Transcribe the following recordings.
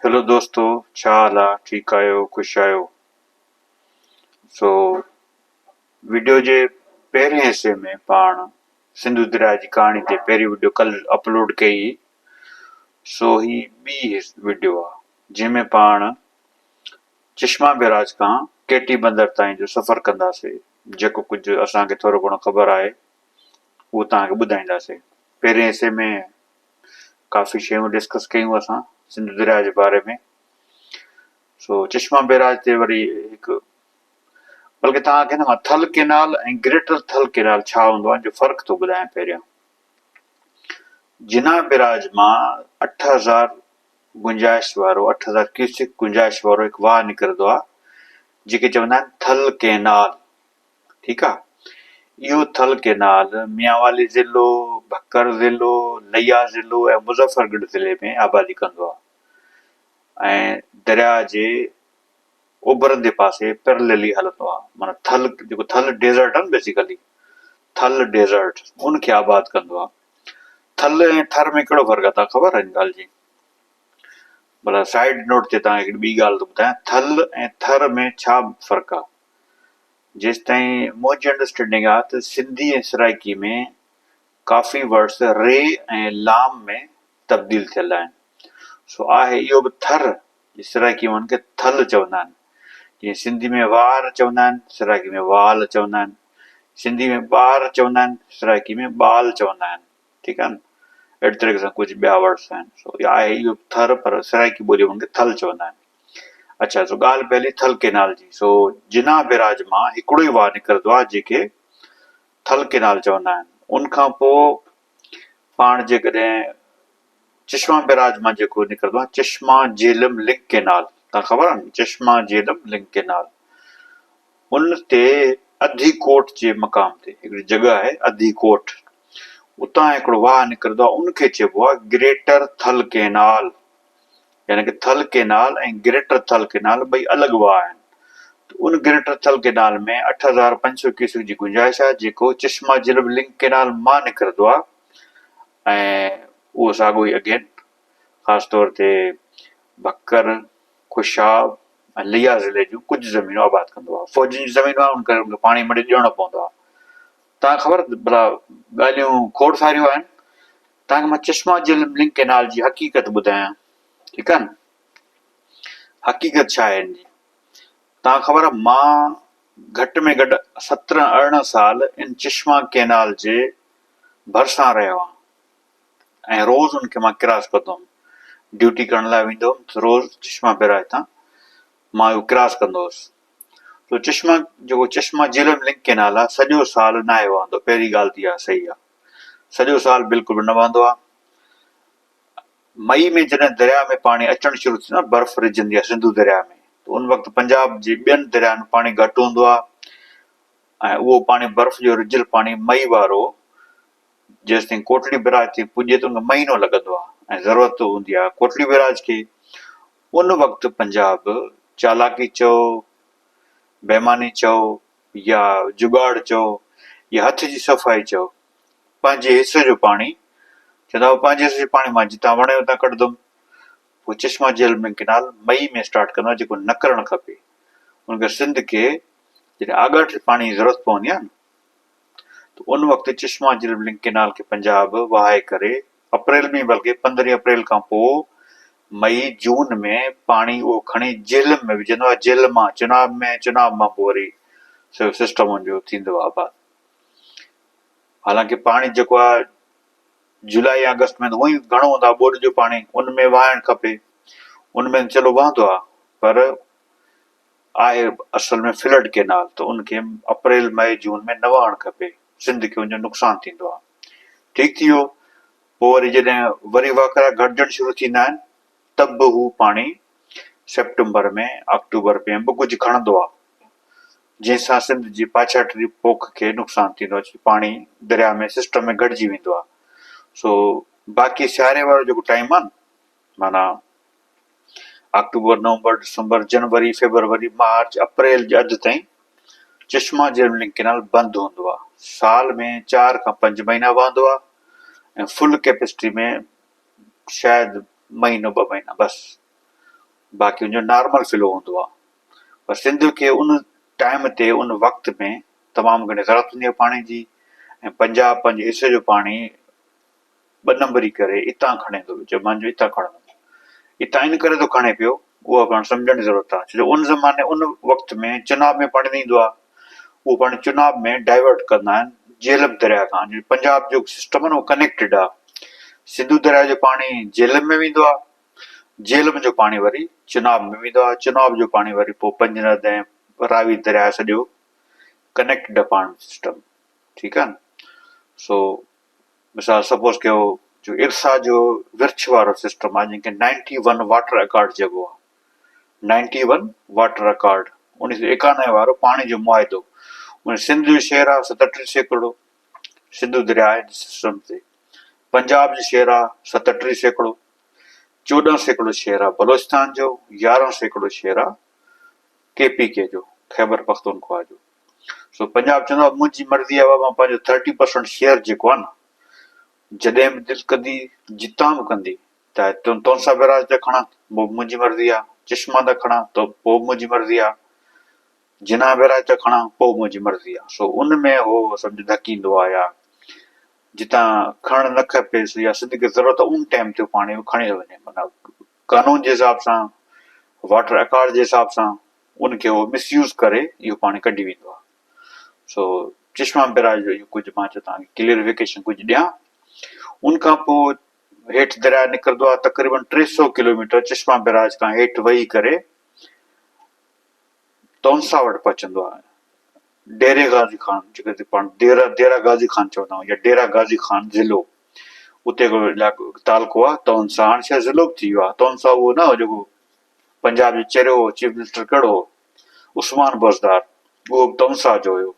Hello دوستو ڇا حال آ ٺيڪ آهيو خوش آهيو سو وڊيو جي پهرين حصي ۾ پاڻ سنڌو درياء جي ڪهاڻي تي پهرين وڊيو ڪل اپلوڊ ڪئي هئي سو هي ٻي وڊيو آ جنهن ۾ پاڻ چشما بيراج کان ڪيٽي بندر تائين جو سفر ڪنداسي جيڪو ڪجهه اسان کي ٿورو گهڻو خبر آهي اهو توهان کي ٻڌائينداسي پهرين حصي ۾ ڪافي شيون ڊسڪس ڪيون اسان سنڌو درياء جي باري ۾ سو چشما بيراج تي وري هڪ بلڪه توهان کي نه مان Thal canal ۽ greater Thal canal ڇا هوندو آهي جو فرق ٿو ٻڌايان پهريان جناح بيراج مان 8000 گنجائش وارو 8000 ڪيوسڪ گنجائش وارو هڪ واهه نڪرندو آهي جيڪي چوندا آهن ٿل ڪينال ٺيڪ آ اهو ٿل ڪينال ميانوالي ضلعو، ڀڪر ضلعو، ليا ضلعو ۽ مظفر ڳڙهه ضلعي ۾ آبادي ڪندو آ ۽ درياء جي اوڀرندي پاسي پرللي هلندو آ معنيٰ ٿل جيڪو ٿل ڊيزرٽ آ نه بيسيڪلي ٿل ڊيزرٽ ان کي آباد ڪندو آ ٿل ۽ ٿر ۾ ڪهڙو فرق آ تان خبر آ ان ڳالهه جي ڀلا سائيڊ نوٽ تي تان هڪڙي ٻي ڳالهه ٿو ٻڌايان ٿل ۽ ٿر ۾ ڇا فرق آ جيستائين منهنجي انڊرسٽينڊنگ آ ته سنڌي ۽ سرائيڪي ۾ ڪافي ورڊس ري ۽ لام ۾ تبديل ٿيل آهن سو آهي اهو به ٿر جي سرائيڪي ۾ ان کي ٿل چوندا آهن جيئن سنڌي ۾ وار چوندا آهن سرائيڪي ۾ وال چوندا آهن سنڌي ۾ ٻار چوندا آهن سرائيڪي ۾ ٻال چوندا آهن ٺيڪ آهي نه اهڙي طريقي سان ڪجهه ٻيا ورڊس آهن سو آهي اهو ٿر پر سرائيڪي ٻولي ۾ ان کي ٿل چوندا آهن اڇا سو ڳالهه پئي هلي ٿل ڪينال جي سو جناح بيراج مان هڪڙو ئي واهه نڪرندو آهي جنهن کي ٿل ڪينال چوندا آهن ان کان پوء پاڻ جيڪڏهن چشما بيراج مان جيڪو نڪرندو آهي چشما جهلم لنڪ ڪينال تان خبر آهي نه چشما جهلم لنڪ ڪينال ان تي اڌي ڪوٽ جي مقام تي هڪڙي جڳهه آهي اڌي ڪوٽ اتان هڪڙو واهه نڪرندو آهي ان کي چئبو آهي گريٽر ٿل ڪينال يعني ڪه Thal canal ۽ greater Thal canal ٻئي الڳ واهه آهن ته ان گريٽر ٿل ڪينال ۾ 8500 ڪيوسڪ جي گنجائش آهي جيڪو چشما جلب لنڪ ڪينال مان نڪرندو آهي ۽ اهو ساڳو ئي اگين خاص طور تي ڀڪر خوشاب ۽ ليا ضلعي جون ڪجهه زمينون آباد ڪندو آهي فوجين جون زمينون آهن ان ڪري ان کي پاڻي مڙي ڏيڻو پوندو آهي تان خبر ڀلا ڳالهيون کوڙ ساريون آهن تان کي مان چشما جهلم لنڪ ڪينال جي حقيقت ٻڌايان ٺيڪ آهي نه حقيقت ڇا آهي ان جي تان خبر آهي مان گهٽ ۾ گهٽ 17 18 سال ان چشما ڪينال جي ڀرسان رهيو آهيان ۽ روز ان کي مان ڪراس ڪندو هوم ڊيوٽي ڪرڻ لاء ويندو هوم ته روز چشما بيراج تان مان اهو ڪراس ڪندو هوس تو چشما جيڪو چشما جهلم لنڪ ڪينال آهي سڄو سال ناهي وهندو پهرين ڳالهه ته اها صحيح آهي سڄو سال بلڪل به نه وهندو آهي مئي ۾ جڏهن درياء ۾ پاڻي اچڻ شروع ٿيندو آهي برف رجندي آهي سنڌو درياء ۾ ته ان وقت پنجاب جي ٻين دريائن ۾ پاڻي گهٽ هوندو آهي ۽ اهو پاڻي برف جو رجيل پاڻي مئي وارو جيستائين ڪوٽڙي بئراج تائين پڄي ته ان کي مهينو لڳندو آهي ۽ ضرورت هوندي آهي ڪوٽڙي بئراج کي ان وقت پنجاب چالاڪي چئو، بيماني چئو يا جڳاڙ چئو يا هٿ جي صفائي چئو پنهنجي حصي جو پاڻي چوندا هئا پنهنجي حصي جو پاڻي مان جتان وڻي اتان ڪڍندم پوء چشما جهلم ڪئنال مئي ۾ اسٽارٽ ڪندو آهي جيڪو نه ڪرڻ کپي ان ڪري سنڌ کي جڏهن آڳاٽي پاڻي جي ضرورت پوندي آهي نه ته ان وقت چشما جهلم لنڪ ڪئنال کي پنجاب وهائي ڪري اپريل ۾ بلڪه پندرهين اپريل کان پوء مئي جون ۾ پاڻي اهو کڻي جهلم ۾ وجهندو آهي جهلم مان چناب ۾ چناب مان پوء وري سڄو سسٽم ان جو ٿيندو آهي آباد حالانڪه پاڻي جيڪو آهي جولاء يا آگسٽ ۾ ته هونئن ئي گهڻو هوندو آهي ٻوڏ جو پاڻي ان ۾ وهائڻ کپي ان ۾ چلو وهندو آهي پر آهي اصل ۾ فلڊ ڪينال ته ان کي اپريل مئي جون ۾ نه وهڻ کپي سنڌ کي ان جو نقصان ٿيندو آهي ٺيڪ ٿي ويو پوء وري جڏهن وري وهڪرا گهٽجڻ شروع ٿيندا آهن ته به هو پاڻي سيپٽمبر ۾ آڪٽوبر ۾ به ڪجهه کڻندو آهي جنهن سان سنڌ جي پاڇاٽري پوک کي نقصان ٿيندو آهي پاڻي درياء ۾ سسٽم ۾ گهٽجي ويندو آهي سو باقي سياري وارو جيڪو ٽائيم آهي نه معنيٰ آڪٽوبر، نومبر، ڊسمبر، جنوري، فيبروري، مارچ، اپريل جي اڌ تائين چشما جهلم لنڪ ڪئنال بند هوندو آهي. سال ۾ چار کان پنج مهينا وهندو آهي ۽ فل ڪيپسٽي ۾ شايد مهينو ٻه مهينا بس. باقي ان جو نارمل فلو هوندو آهي پر سنڌ کي ان ٽائيم تي ان وقت ۾ تمام گهڻي ضرورت هوندي آهي پاڻي جي ۽ پنجاب پنهنجي حصي جو پاڻي ٻه نمبري ڪري اتان کڻي ٿو چئبو جو اتان کڻندو اتان ان ڪري ٿو کڻي پيو اها پاڻ سمجهڻ جي ضرورت آهي ڇو جو ان زماني ان وقت ۾ چناب ۾ پاڻي نه ايندو آهي اهو پاڻي چناب ۾ ڊائيورٽ ڪندا آهن جهلم درياء کان جو پنجاب جو سسٽم آهي نه اهو ڪنيڪٽيڊ آهي سنڌو درياء جو پاڻي جهلم ۾ ويندو آهي جهلم جو پاڻي وري چناب ۾ ويندو آهي چناب جو پاڻي وري پوء پنجند ۽ راوي درياء سڄو ڪنيڪٽيڊ آهي پاڻ سسٽم ٺيڪ آهي نه سو مثال سپوز ڪيو جو ارسا جو ورڇ وارو سسٽم آهي جنهن کي نائنٽي ون واٽر اڪارڊ چئبو آهي نائنٽي ون واٽر اڪارڊ اڻيهه سو ايڪانوي وارو پاڻي جو معاهدو ان سنڌ جو شيئر آهي 37% سنڌو درياء جي سسٽم تي پنجاب جو شيئر آهي 37%، 14% شيئر آهي بلوچستان جو، 11% شيئر آهي ڪي پي ڪي جو، خيبر پختونخوا جو. سو پنجاب چوندو آهي منهنجي مرضي آهي بابا مان پنهنجو ٿرٽي پرسنٽ شيئر جيڪو آهي نه جڏهن به دل ڪندي جتان به ڪندي چاهي تون تونسا بئراج تي کڻان پوء به منهنجي مرضي آهي چشما تان کڻان ته پوء به منهنجي مرضي آهي جناح بئراج تان کڻان پوء به منهنجي مرضي آهي سو ان ۾ هو سمجهه ڌڪيندو آهي يا جتان کڻڻ نه کپيس يا سنڌ کي ضرورت آهي ان ٽائيم تي پاڻي کڻي ٿو وڃي معنيٰ قانون جي حساب سان واٽر اڪارڊ جي حساب سان ان کي هو مس يوز ڪري اهو پاڻي ڪڍي ويندو آهي سو چشما بئراج جو اهو ڪجهه مان چيو توهان کي ڪليئرفڪيشن ڪجهه ڏيان ان کان پوء هيٺ درياء نڪرندو آهي تقريبن 300 ڪلوميٽر چشما بئراج کان هيٺ وهي ڪري تونسا وٽ پهچندو آهي ڊيري غازي خان جيڪي پاڻ ڊيرا ڊيرا غازي خان چوندا آهيون يا ڊيرا غازي خان ضلعو اتي هڪڙو علائقو تعلقو آهي تونسا هاڻي شايد ضلعو به ٿي ويو آهي تونسا اهو نه جيڪو پنجاب جو چريو هو چيف منسٽر ڪهڙو هو عثمان بوزدار اهو به تونسا جو هيو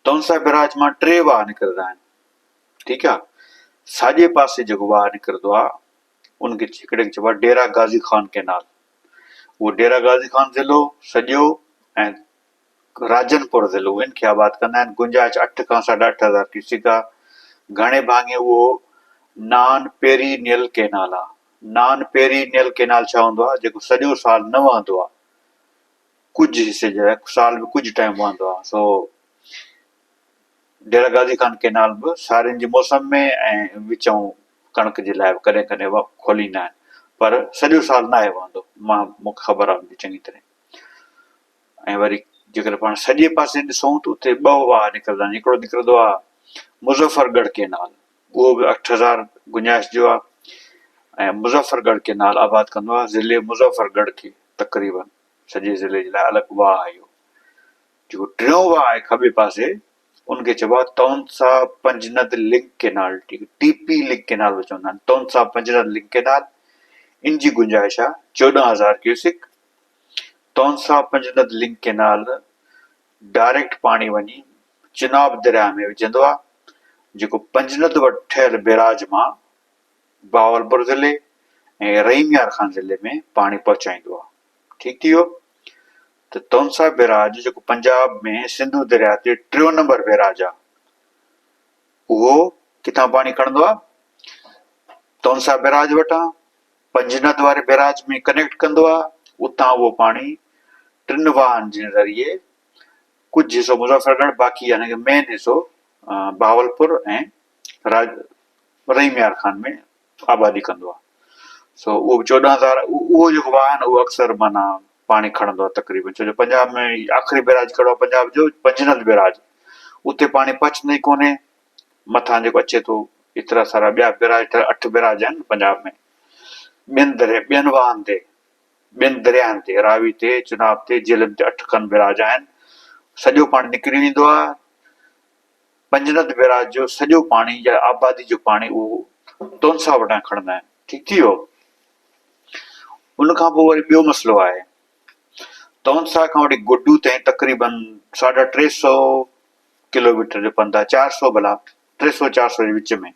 تونسا بئراج مان ٽي واهه نڪرندا آهن ٺيڪ آهي ساڄي پاسي جيڪو واهه نڪرندو آهي ان کي هڪڙي کي چئبو آهي ڊيرا غازي خان ڪينال اهو ڊيرا غازي خان ضلعو سڄو ۽ راجن پور ضلعو ان کي آباد ڪندا آهن. گنجائش اٺ کان ساڍا اٺ هزار ڪيوسڪ آ. گهڻي ڀاڱي اهو نان پيرينيل ڪينال آ. نان پيرينيل ڪينال ڇا هوندو آ جيڪو سڄو سال نه وهندو آ. ڪجهه حصي جي لاء سال ۾ ڪجهه ٽائيم وهندو آ. سو ڊيرا غازي خان ڪينال به سارين جي موسم ۾ ۽ وچئون ڪڻڪ جي لاء به ڪڏهن ڪڏهن کوليندا آهن پر سڄو سال ناهي وهندو. مان مون کي خبر آ ان جي چڱي طرح. ۽ وري جيڪڏهن پاڻ سڄي پاسي ڏسون ته اتي ٻه واهه نڪرندا آهن هڪڙو نڪرندو آهي مظفر ڳڙهه ڪينال اهو به 8000 گنجائش جو آهي ۽ مظفر ڳڙهه ڪينال آباد ڪندو آهي ضلعي مظفر ڳڙهه کي تقريبن سڄي ضلعي جي لاء الڳ واهه آهي اهو جيڪو ٽيون واهه آهي کٻي پاسي ان کي چئبو آهي Taunsa Panjnad link canal T P link canal به چوندا آهن تونسا پنجند لنڪ ڪينال ان جي گنجائش آهي 14000 cusec Taunsa Panjnad link canal direct پاڻي وڃي چناب درياهه ۾ وجهندو آهي، جيڪو پنجند وٽ ٺهيل بيراج مان بهاولپور ضلعي ۽ رحيم يار خان ضلعي ۾ پاڻي پهچائيندو آهي. ٺيڪ ٿي ويو ته تونسا بيراج جيڪو پنجاب ۾ سنڌو درياهه تي ٽيون نمبر بيراج آهي، اهو ڪٿان پاڻي کڻندو آهي؟ تونسا بيراج وٽان پنجند واري بئراج ۾ ڪنيڪٽ ڪندو آهي، اتان اهو پاڻي ٽن واهن جي ذريعي ڪجهه حصو مظفرڳڙهه باقي يعني ڪه مين حصو بهاولپور ۽ رحيم يار خان ۾ آبادي ڪندو آهي. سو اهو به 14,000 اهو جيڪو واهه آهي نه اهو اڪثر معنيٰ پاڻي کڻندو آهي تقريبن ڇو جو پنجاب ۾ آخري بئراج ڪهڙو آهي پنجاب جو پنجند بئراج اتي پاڻي پهچندو ئي ڪونهي مٿان جيڪو اچي ٿو ايترا سارا ٻيا بئراج ٺهيل اٺ بئراج آهن پنجاب ۾ ٻين دري ٻين واهن تي ٻين درياهن تي راوي تي چناب تي جهلم تي اٺ کن بئراج آهن سڄو پاڻي نڪري ويندو آهي پنجند بئراج جو سڄو پاڻي يا آبادي جو پاڻي اهو تونسا وٽان کڻندا آهن ٺيڪ ٿي ويو ان کان پوء وري ٻيو مسئلو آهي تونسا کان وٺي گڊو تائين تقريبن 350 ڪلوميٽر جو پنڌ آهي، 400 ڀلا 300 400 جي وچ ۾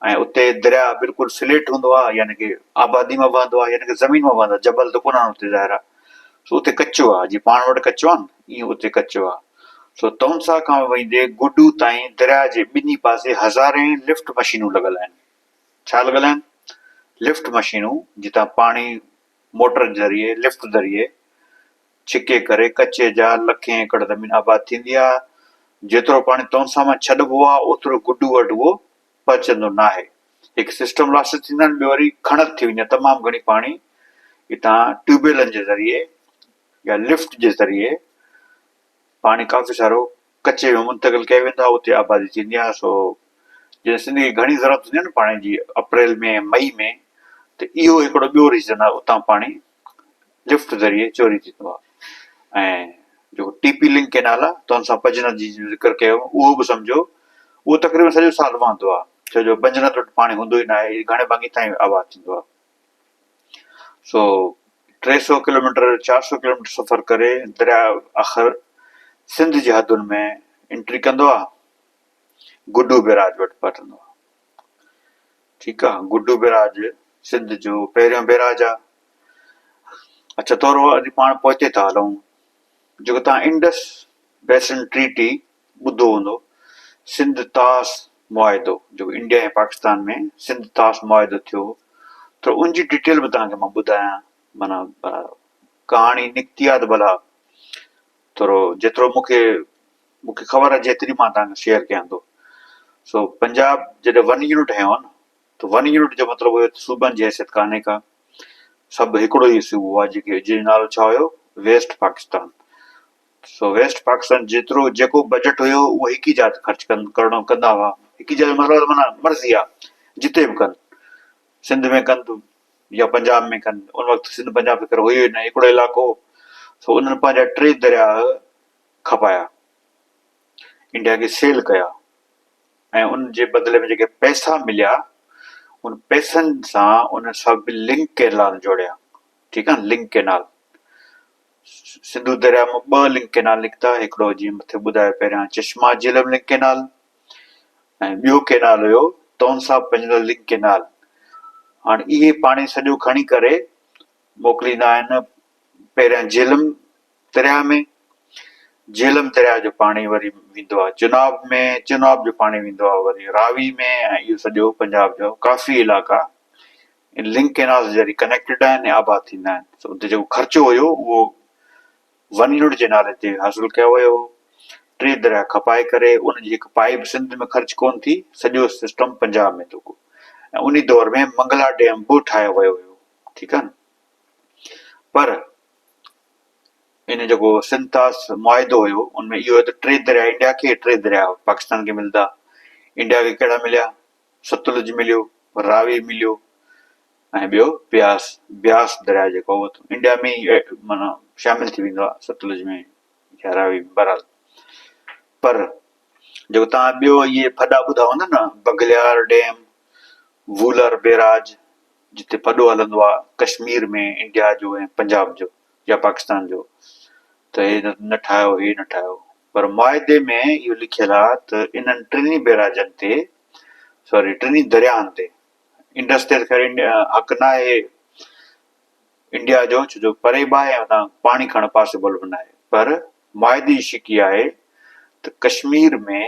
۽ اتي درياء بلڪل فليٽ هوندو آهي يعني ڪي آبادي مان وهندو آهي يعني ڪي زمين مان وهندو آهي جبل ته ڪونه آهن اتي ظاهر آهي سو اتي ڪچو آهي جيئن پاڻ وٽ ڪچو آهي نه ائين اتي ڪچو آهي سو تونسا کان ويندي گڊو تائين درياء جي ٻنهي پاسي هزارين لفٽ مشينون لڳل آهن ڇا لڳل آهن لفٽ مشينون جتان پاڻي موٽر ذريعي لفٽ ذريعي ڇڪي ڪري ڪچي جا لکين ايڪڙ زمين آباد ٿيندي آهي. جيترو پاڻي تونسا مان ڇڏبو آهي اوترو گڊو وٽ اهو پهچندو ناهي. هڪ سسٽم لاسز ٿيندا آهن ٻيو وري کڻت ٿي ويندي آهي تمام گهڻي پاڻي هتان ٽيوب ويلن جي ذريعي يا لفٽ جي ذريعي پاڻي ڪافي سارو ڪچي ۾ منتقل ڪيو ويندو آهي اتي آبادي ٿيندي آهي سو جڏهن سنڌ کي گهڻي ضرورت هوندي آهي نه پاڻي جي اپريل ۾ مئي ۾ ته اهو هڪڙو ٻيو ريزن آهي اتان پاڻي لفٽ ذريعي چوري ٿيندو آهي ۽ جيڪو ٽي پي لنڪ ڪينال آهي تنهن سان پنجند جي ذڪر ڪيو اهو به سمجهو اهو تقريبن سڄو سال وهندو آهي ڇو جو پنجند وٽ پاڻي هوندو ئي ناهي گهڻي ڀاڱي تائين آباد ٿيندو آهي سو 300 ڪلوميٽر 400 ڪلوميٽر سفر ڪري درياء آخر سنڌ جي حدن ۾ انٽري ڪندو آ گڊو بيراج وٽ پهچندو آ ٺيڪ آ گڊو بيراج سنڌ جو پهريون بيراج آ اڇا ٿورو اڄ پاڻ پوئتي ٿا هلون جيڪو تان انڊس بيسن ٽريٽي ٻڌو هوندو سنڌ طاس معاهدو جيڪو انڊيا ۽ پاڪستان ۾ سنڌ طاس معاهدو ٿيو هو ته ان جي ڊيٽيل به توهان کي مان ٻڌايان معنيٰ ڪهاڻي نڪتي آهي ته ڀلا ٿورو جيترو مون کي مون کي خبر آهي جيتري مان توهان کي شيئر ڪيان ٿو سو پنجاب جڏهن ون يونٽ هنيو نه ته ون يونٽ جو مطلب هيو ته صوبن جي حيثيت ڪانهي ڪا سڀ هڪڙو ئي صوبو آهي جيڪي جنهن جو نالو ڇا هيو ويسٽ پاڪستان سو ويسٽ پاڪستان جيترو جيڪو بجيٽ هيو اهو هڪ ئي جاء تي خرچ ڪن ڪرڻو ڪندا هئا هڪ ئي جاء جو مطلب ته معنيٰ مرضي آ جتي به ڪن سنڌ ۾ ڪن يا پنجاب ۾ ڪن ان وقت سنڌ پنجاب ته خير هيو ئي نه هڪڙو علائقو هو سو انهن پنهنجا ٽي درياء کپايا انڊيا کي سيل ڪيا ۽ ان جي بدلي ۾ جيڪي پئسا مليا ان پئسن سان ان سڀ لنڪ ڪينال جوڙيا ٺيڪ آ لنڪ ڪينال سنڌو درياء مان ٻه لنڪ ڪئنال نڪتا، هڪڙو جيئن مٿي ٻڌايو پهريان چشما جهلم لنڪ ڪئنال ۽ ٻيو ڪئنال هيو تونسا پنجند لنڪ ڪئنال. هاڻي اهي پاڻي سڄو کڻي ڪري موڪليندا آهن پهريان جهلم درياء ۾، جهلم درياء جو پاڻي وري ويندو آهي چناب ۾، چناب جو پاڻي ويندو آهي وري راوي ۾ ۽ اهو سڄو پنجاب جو ڪافي علائقا لنڪ ڪئنالز ذريعي ڪنيڪٽيڊ آهن ۽ آباد ٿيندا آهن سو اتي جيڪو خرچو هيو اهو ون يونٽ جي نالي تي حاصل ڪيو ويو هو ٽي دريا کپائي ڪري ان جي هڪ پائي به سنڌ ۾ خرچ ڪون ٿي سڄو سسٽم پنجاب ۾ ٿو ۽ انهي دور ۾ منگلا ڊيم به ٺاهيو ويو هيو ٺيڪ آهي نه پر ان جيڪو سنڌ طاس معاهدو هيو ان ۾ اهو هيو ته ٽي دريا انڊيا کي ٽي دريا پاڪستان کي ملدا انڊيا کي ڪهڙا مليا ستلج مليو، راوي مليو ۽ ٻيو بياس، بياس درياء جيڪو اهو ته انڊيا ۾ ئي معنيٰ شامل ٿي ويندو آهي ستلج ۾ يا راوي ۾ بهرحال پر جيڪو توهان ٻيو اهي ڦڏا ٻڌا هوندا نه بگليار ڊيم، وولر بيراج جتي ڦڏو هلندو آهي ڪشمير ۾ انڊيا جو ۽ پنجاب جو يا پاڪستان جو ته هي نه ٺاهيو هي نه ٺاهيو پر معاهدي ۾ اهو لکيل آهي ته انهن ٽنهي بيراجن تي سوري ٽنهي درياهن تي انڊس تي خير حق نه آهي انڊيا جو ڇو جو پري به آهي ۽ اتان پاڻي کڻڻ پاسيبل به نه آهي پر معاهدي جي شق اها آهي ته ڪشمير ۾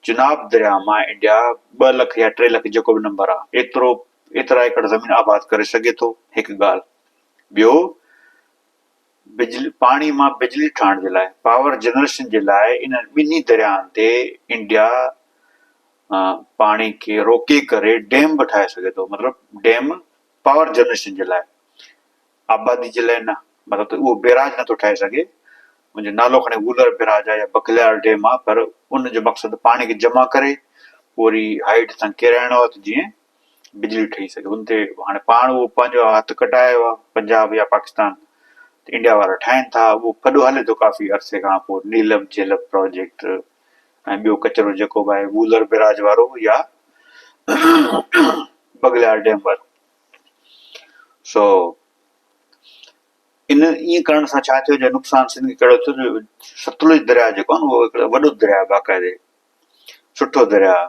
چناب درياهه مان انڊيا ٻه لک يا 3 لک جيڪو به نمبر آهي ايترو ايترا ايڪڙ زمين آباد ڪري سگهي ٿو هڪ ڳالهه ٻيو بجلي پاڻي مان بجلي ٺاهڻ جي لاء پاور جنريشن جي لاء انهن ٻنهي درياهن تي انڊيا پاڻي کي روڪي ڪري ڊيم به ٺاهي سگهي ٿو مطلب ڊيم پاور جنريشن جي لاء آبادي جي لاء نه مطلب ته اهو بيراج نٿو ٺاهي سگهي ان جو نالو کڻي وولر بيراج آهي يا بڪليار ڊيم آهي پر ان جو مقصد پاڻي کي جمع ڪري پوري هائيٽ سان ڪيرائڻو آهي ته جيئن بجلي ٺهي سگهي ان تي هاڻي پاڻ اهو پنهنجو هٿ ڪڍايو آهي پنجاب يا پاڪستان ته انڊيا وارا ٺاهين ٿا اهو ڦڏو هلي ٿو ڪافي عرصي کان پوء نيلم جهلم پراجيڪٽ ۽ ٻيو ڪچرو جيڪو به آهي وولر بيراج وارو يا بگليار ڊيم وارو سو ان ائين ڪرڻ سان ڇا ٿيو جو نقصان سنڌ کي ڪهڙو ٿيو جو ستلج درياء جيڪو آهي نه اهو هڪڙو وڏو درياء باقاعدي سٺو درياء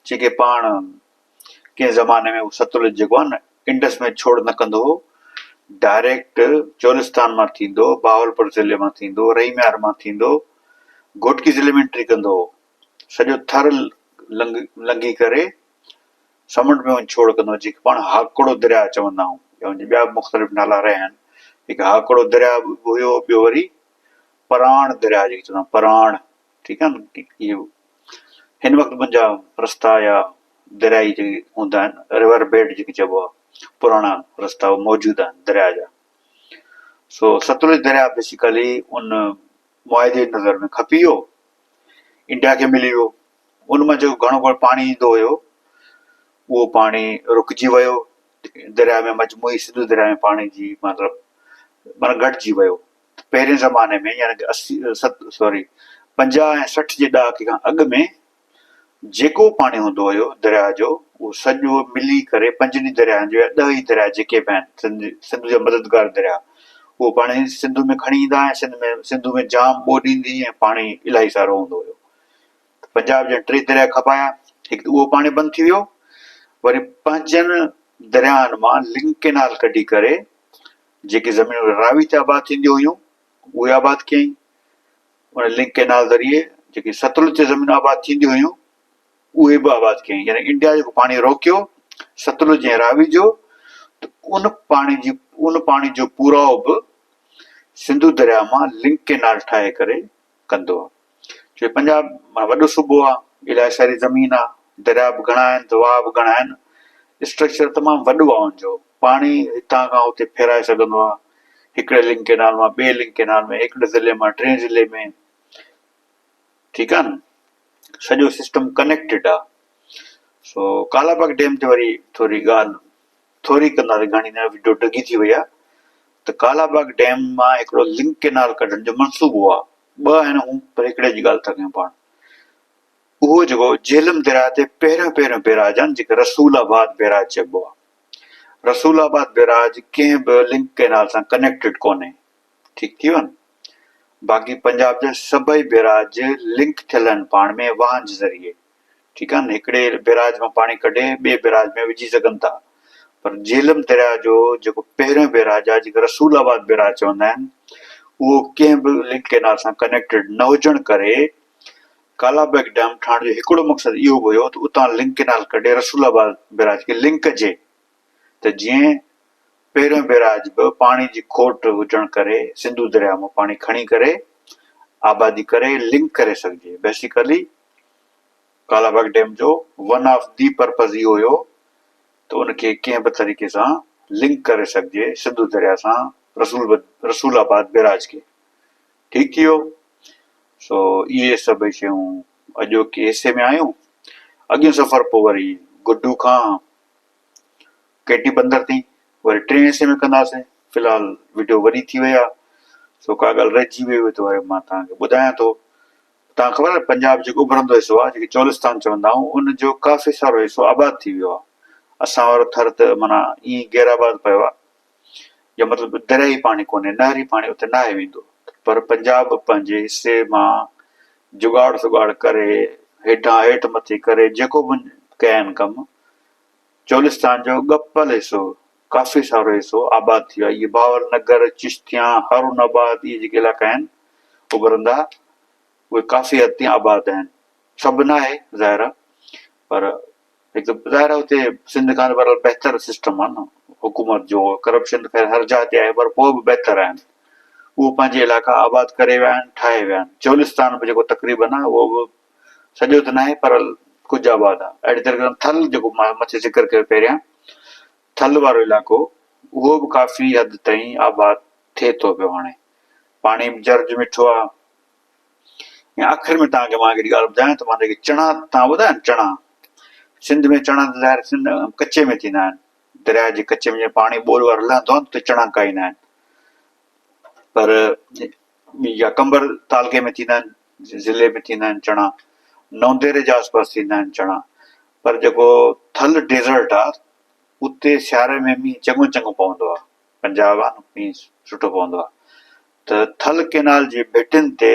جيڪي پاڻ ڪنهن زماني ۾ هو ستلج جيڪو آهي نه انڊس ۾ ڇوڙ نه ڪندو هو ڊائريڪٽ چولستان مان ٿيندو بهاولپور ضلعي مان ٿيندو رحيم يار مان ٿيندو گهوٽڪي ضلعي ۾ انٽري ڪندو هو سڄو ٿر لنگهي ڪري سمنڊ ۾ وڃي ڇوڙ ڪندو هو جيڪي پاڻ هاڪڙو درياء چوندا آهيون يا ان جا ٻيا به مختلف نالا رهيا آهن. هڪ هاڪڙو درياء به هيو، ٻيو وري پراڻ درياء جيڪي چوندا آهن پراڻ، ٺيڪ آهي نه. اهو هن وقت به ان جا رستا يا دريائي جيڪي هوندا آهن، ريور بيڊ جيڪي چئبو آهي، پراڻا رستا اهي موجود آهن درياء جا. سو ستلج درياء بيسيڪلي ان معاهدي جي نظر ۾ کپي ويو، انڊيا کي ملي ويو. ان مان جيڪو گهڻو گهڻو پاڻي ايندو هيو اهو پاڻي رڪجي ويو، درياء ۾ مجموعي سنڌو درياء ۾ پاڻي جي مطلب معنيٰ گهٽجي ويو. پهرين زماني ۾ يعني ڪه اسي ست سوري 50 ۽ 60 جي ڏهاڪي کان اڳ ۾ جيڪو پاڻي هوندو هيو درياء جو اهو سڄو ملي ڪري پنجن ئي درياهن جو يا 10 ئي درياء جيڪي به آهن سنڌ سنڌ جا مددگار درياء اهو پاڻي سنڌو ۾ کڻي ايندا ۽ سنڌ ۾ سنڌو ۾ جام ٻوڏ ايندي ۽ پاڻي الاهي سارو هوندو هيو. ته پنجاب جا ٽي درياء کپايا، هڪ ته اهو پاڻي بند ٿي ويو، وري پنهنجن درياهن مان لنڪ ڪينال ڪڍي ڪري جيڪي زمينون راوي تي آباد ٿينديون هيون اهي آباد ڪيائين. ان لنڪ ڪينال ذريعي جيڪي ستلج تي زمينون آباد ٿينديون هيون اهي به آباد ڪيائين. يعني انڊيا جيڪو پاڻي روڪيو ستلج ۽ راوي جو ته ان پاڻي جي ان پاڻي جو پورائو به سنڌو درياء مان لنڪ ڪينال ٺاهي ڪري ڪندو آ. ڇو جو پنجاب وڏو صوبو آ، الاهي ساري زمين آ، درياء به گهڻا آهن ته واهه به گهڻا آهن، اسٽرڪچر تمام وڏو آ ان جو، پاڻي هتان کان اتي ڦيرائي سگهندو آ، هڪڙي لنڪ ڪينال مان ٻئي لنڪ ڪينال ۾، هڪڙي ضلعي مان ٽئين ضلعي ۾، ٺيڪ آ نه، سڄو سسٽم ڪنيڪٽيڊ آ. سو ڪالاباغ ڊيم تي وري ٿوري ڳالهه ٿوري ڪنداسين گهڻي نه، وڊيو ڊگهي ٿي وئي آ ته ڪالاباغ ڊيم مان هڪڙو لنڪ ڪينال ڪڍڻ جو منصوبو آ، ٻه آهن هو پر هڪڙي جي ڳالهه ٿا ڪيون پاڻ. اهو جيڪو جهلم درياء تي پهريون پهريون بيراج آهن جيڪي رسول آباد بيراج چئبو آ. رسول آباد بيراج ڪنهن به لنڪ ڪينال سان ڪنيڪٽيڊ ڪونهي. ٺيڪ ٿي ويو نه. باقي پنجاب جا سڀئي بيراج لنڪ ٿيل آهن پاڻ ۾ واهن جي ذريعي. ٺيڪ آ نه. هڪڙي بيراج مان پاڻي ڪڍي ٻئي بيراج ۾ وجهي سگهن ٿا. پر جهلم درياء جو جيڪو پهريون بيراج آهي جيڪي رسول آباد بيراج چوندا آهن اهو ڪنهن به لنڪ ڪينال سان ڪنيڪٽيڊ نه هجڻ ڪري ڪالاباغ ڊيم ٺاهڻ جو هڪڙو مقصد اهو به هيو ته اتان لنڪ ڪينال ڪڍي رسول آباد بيراج کي لنڪ ڪجي ته جيئن پهريون بيراج به پاڻي جي کوٽ هجڻ ڪري سنڌو درياء مان پاڻي کڻي ڪري آبادي ڪري لنڪ ڪري سگهجي. بيسيڪلي ڪالاباغ ڊيم جو ون آف the purpose اهو هيو ته ان کي ڪنهن به طريقي سان لنڪ ڪري سگهجي سنڌو درياء سان رسول رسول آباد بيراج کي. ٺيڪ ٿي ويو. سو اهي سڀئي شيون اڄوڪي حصي ۾ آيون. اڳيون سفر پوء وري گڊو کان ڪيٽي بندر تائين وري ٽئين حصي ۾ ڪنداسين. في الحال وڊيو وڏي ٿي وئي آهي سو ڪا ڳالهه رهجي وئي هئي ته وري مان توهان کي ٻڌايان ٿو. توهان کي خبر آهي پنجاب جيڪو اڀرندو حصو آهي جيڪي چولستان چوندا آهيون ان جو ڪافي سارو حصو آباد ٿي ويو آهي. اسان وارو ٿر ته معنيٰ ائين ئي غير آباد پيو آهي يا مطلب درياهي پاڻي ڪونهي، نهري پاڻي اتي ناهي ويندو پر پنجاب پنهنجي حصي مان جگاڙ سگاڙ ڪري هيٺان هيٺ مٿي ڪري جيڪو به ڪيائين ڪم چولستان جو ڳپل حصو ڪافي سارو حصو آباد ٿي ويو آهي. اهي بهاول نگر، چشتيان، هارون آباد اهي جيڪي علائقا آهن اڀرندا اهي ڪافي حد تائين آباد آهن. سڀ ناهي ظاهر آهي پر هڪ ته ظاهر آهي اتي سنڌ کان ته بهرحال بهتر سسٽم آهي نه حڪومت جو، ڪرپشن ته خير هر جاء تي آهي پر پوء به بهتر آهن. اهو پنهنجي علائقا آباد ڪري ويا آهن، ٺاهي ويا آهن. چولستان به جيڪو تقريبن آهي اهو به سڄو ته ناهي پر ڪجهه آباد آهي. اهڙي طريقي سان ٿل جيڪو مان مٿي ذڪر ڪيو پهريان ٿل وارو علائقو اهو به ڪافي حد تائين آباد ٿئي ٿو پيو هاڻي. پاڻي به جرج مٺو آهي. ۽ آخر ۾ توهان کي مان هڪڙي ڳالهه ٻڌايان ته مان جيڪي چڻا توهان ٻڌا آهن چڻا سنڌ ۾ چڻا ته ظاهر سنڌ ڪچي ۾ ٿيندا آهن درياء جي ڪچي ۾ جيئن پاڻي ٻوڏ وارو لهندو آهي ته چڻا ڪاهيندا آهن پر يا قمبر تعلقي ۾ ٿيندا آهن ضلعي ۾ ٿيندا آهن چڻا نونديري جي آس پاس ٿيندا آهن چڻا پر جيڪو ٿل ڊيزرٽ آهي اتي سياري ۾ مينهن چڱو چڱو پوندو آهي پنجاب آهي نه مينهن سٺو پوندو آهي ته ٿل ڪينال جي ڀٽين تي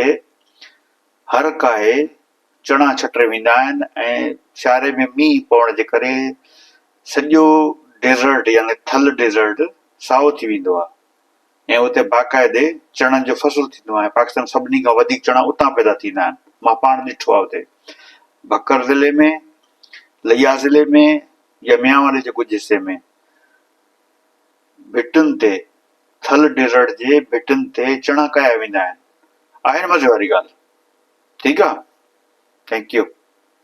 هر ڪاهي چڻا ڇٽي ويندا آهن ۽ سياري ۾ مينهن پوڻ جي ڪري سڄو ڊيزرٽ يعني ٿل ڊيزرٽ سائو ٿي ويندو آهي ۽ اتي باقاعدي چڻن جو فصل ٿيندو آهي. پاڪستان ۾ سڀني کان وڌيڪ چڻا اتان پيدا ٿيندا آهن. مان پاڻ ڏٺو آهي اتي ڀڪر ضلعي ۾، ليا ضلعي ۾ يا ميانوالي جي ڪجهه حصي ۾. ڀٽن تي ٿل ڊيزرٽ جي ڀٽن تي چڻا ڪاهيا ويندا آهن. آهي نه مزي واري ڳالهه. ٺيڪ آ. Thank you.